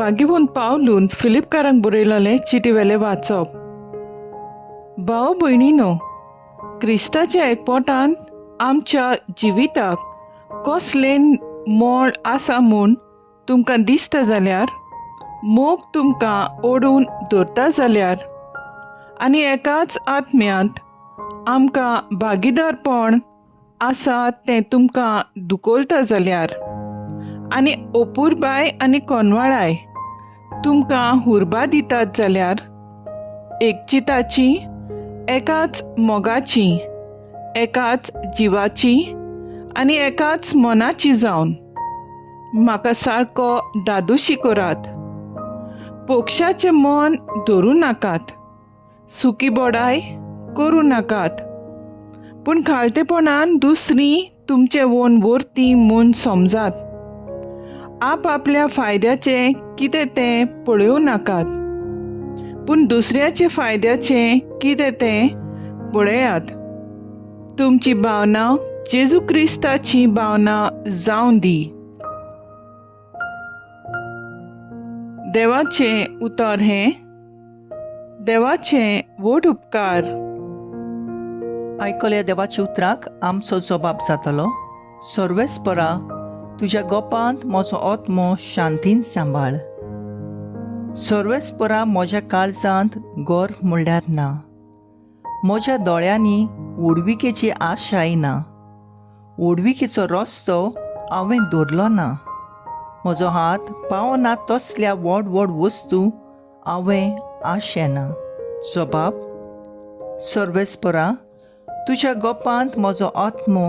भाग्यवंत पावलून फिलिपकारांक बरयलेलें चिटी वेलें वाचप. भाव भयणीनो, क्रिस्ताच्या एकपोटांत आमच्या जिविताक कसलें मोल आसा म्हूण तुमकां दिसता जाल्यार, मोग तुमकां ओडून दवरता जाल्यार आनी एकाच आत्म्यांत आमकां भागीदारपण आसा तें तुमकां दुखोलता जाल्यार, आनी अपुरबाय आनी कोनवाळाय तुमकां हुर्बा दितात जाल्यार, एकचिताची, एकाच मोगाची, एकाच जिवाची आनी एकाच मनाची जावन म्हाका सारको दादोशी करात. पक्षाचें मन धरूं नाकात, सुकी बडाय करूं नाकात, पूण खालतेपणान दुसरी तुमचें वोन व्हरती म्हूण समजात. आपआपल्या फायद्याचें कितें तें पळोवं नाकात, पूण दुसऱ्याचे फायद्याचें कितें तें पळयात. तुमची भावना जेजू क्रिस्ताची भावना जावं दी. देवाचें उतर हें. देवाचें व्हड उपकार. आयकल्या देवाच्या उतराक आमचो जबाब जातलो. सर्वेस्परा, तुज्या गोपांत म्हजो आत्मो शांतीन सांबाळ. सर्वेस्परा, म्हज्या काळजांत गर्व म्हणल्यार ना, म्हज्या दोळ्यांनी व्हडविकेची आशाय ना. व्हडविकेचो रस्तो हांवें दवरलो ना, म्हजो हात पावना तसल्या व्हड व्हड वस्तू हांवें आशेना. जबाब: सर्वेस्परा, तुज्या गोपांत म्हजो आत्मो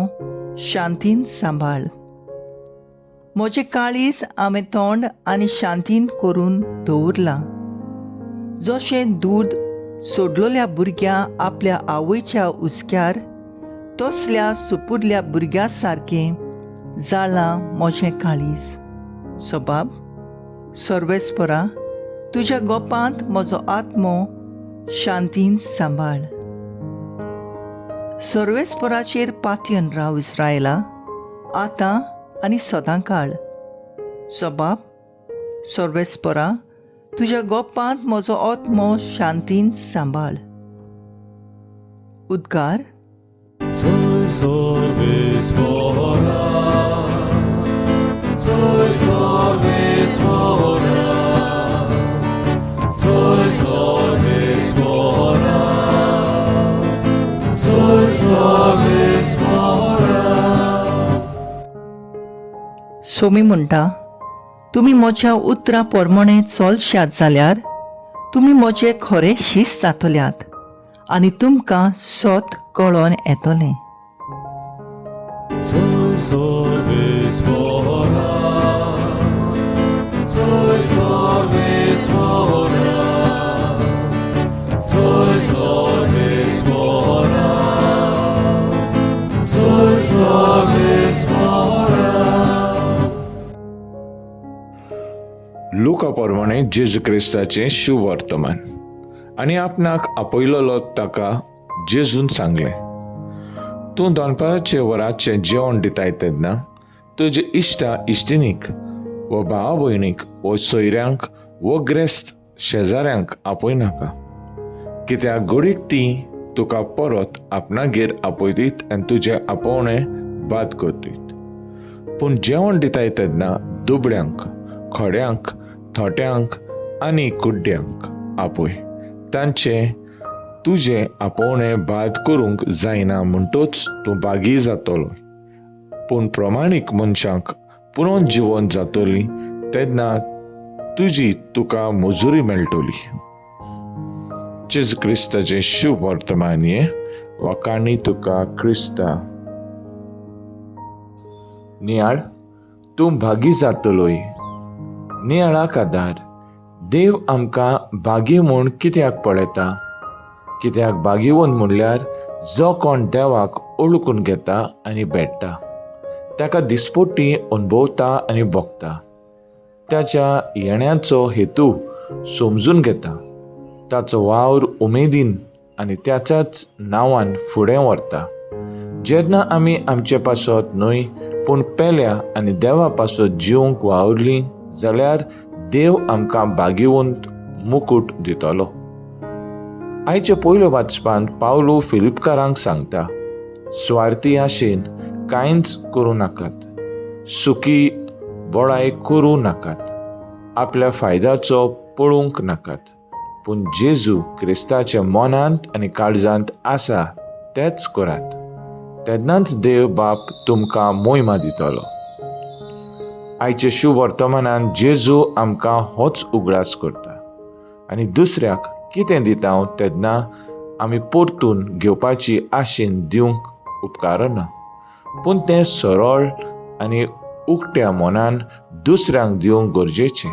शांतीन सांबाळ. म्हजें काळीज हांवें तोंड आनी शांतीन करून दवरलां. जशें दूद सोडलेल्या भुरग्या आपल्या आवयच्या हुस्क्यार, तसल्या सुपुरल्या भुरग्या सारकें जालां म्हजें काळीज. सबाब: सर्वेस्परा, तुज्या गोपांत म्हजो आत्मो शांतीन सांबाळ. सर्वेस्पराचेर पातयन राव इस्रायला, आतां आनी सदां काळ. सबाब: सर्वेस्परा, तुज्या गोपांत म्हजो आत्मो शांतीन सांबाळ. उद्गार. Soy sorbis fora, soy sorbis fora, soy sorbis fora, soy sorbis fora. Somi म्हणटा, तुमी म्हज्या उतरां प्रमाणें चलशात जाल्यार तुमी म्हजे खरे शीस जातल्यात आनी तुमकां सत कळोन येतलें. Soy sorbis fora, soy sorbis fora, soy sorbis fora, soy sorbis fora. लुका प्रमाणे जेजू क्रिस्ताचें शुभवर्तमान. आनी आपणाक आपयलोलो ताका जेजून सांगलें, तूं दनपाराचे वराचें जेवण दिताय तेन्ना तुजे इश्टा इश्टिणीक वो भावा भयणीक वो सोयऱ्यांक वो ग्रेस्त शेजाऱ्यांक आपयनाका, कित्याक घडीक ती तुका परत आपणागेर आपयतीत आनी तुजें आपोवणें बाद करतीत. पूण जेवण दिताय तेन्ना दुबळ्यांक, खोड्यांक, थोट्यांक आनी कुड्ड्यांक आपय. तांचें तुजें आपोवणें बाद करूंक जायना, म्हणटच तूं बागी जातलो. पूण प्रमाणीक मनशांक पुनोन जिवन जातली तेन्ना तुजी तुका मजुरी मेळटली. जेजू क्रिस्ताचें शुभ वर्तमान हें. वाखाणी तुका क्रिस्ता. नियाळ, तूं भागी जातलोय. नियाळाक आदार. देव आमकां भागी म्हूण कित्याक पळयता? कित्याक भागीवन म्हणल्यार जो कोण देवाक ओळखून घेता आनी भेट्टा, ताका दिसपट्टी अणभवता आनी भोगता, ताच्या येण्याचो हेतू समजून घेता, ताचो वावर उमेदीन आनी त्याच्याच नांवान फुडें व्हरता. जेन्ना आमी आमचे पासत न्हय पूण पेल्या आनी देवा पासत जिवंक वावुरलीं जाल्यार देव आमकां भाग्यवंत मुकूट दितलो. आयच्या पयल्या वाचपांत पावलो फिलिपकारांक सांगता, स्वार्थी आशेन कांयच करूं नाकात, सुखी बडाय करूं नाकात, आपल्या फायद्याचो पळोवंक नाकात, पूण जेजू क्रिस्ताच्या मनांत आनी काळजांत आसा तेच करात, तेन्नाच देव बाप तुमकां मोहिमा दितलो. आयच्या शुभ वर्तमानान जेजू आमकां होच उगडास करता आनी दुसऱ्याक कितें दिता तेन्ना आमी परतून घेवपाची आशेन दिवंक उपकारना, पूण तें सरळ आनी उकट्या मनान दुसऱ्यांक दिवंक गरजेचें.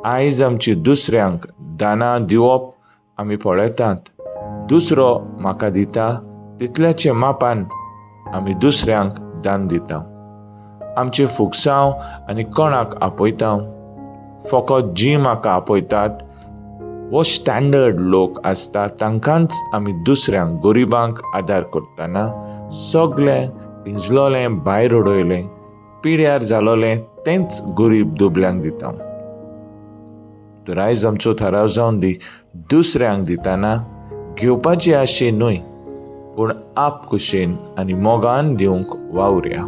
आयज आमची दुसऱ्यांक दानां दिवप आमी पळयतात, दुसरो म्हाका दिता तितल्याचे मापान आमी दुसऱ्यांक दान दिता. आमचे फुगसांव आनी कोणाक आपयता, फकत जीं म्हाका आपयतात हो स्टँडर्ड लोक आसता तांकांच आमी दुसऱ्यांक गरिबांक आदार करतना सगळें पिंजलोलें भायर उडयलें पिड्यार जालोलें तेंच गरीब दुबल्यांक दिता. तर आयज आमचो थाराव जावन दी, दुसऱ्यांक दितना घेवपाची आशे न्हय पूण आप कुशेन आनी मोगान दिवंक वावुरया.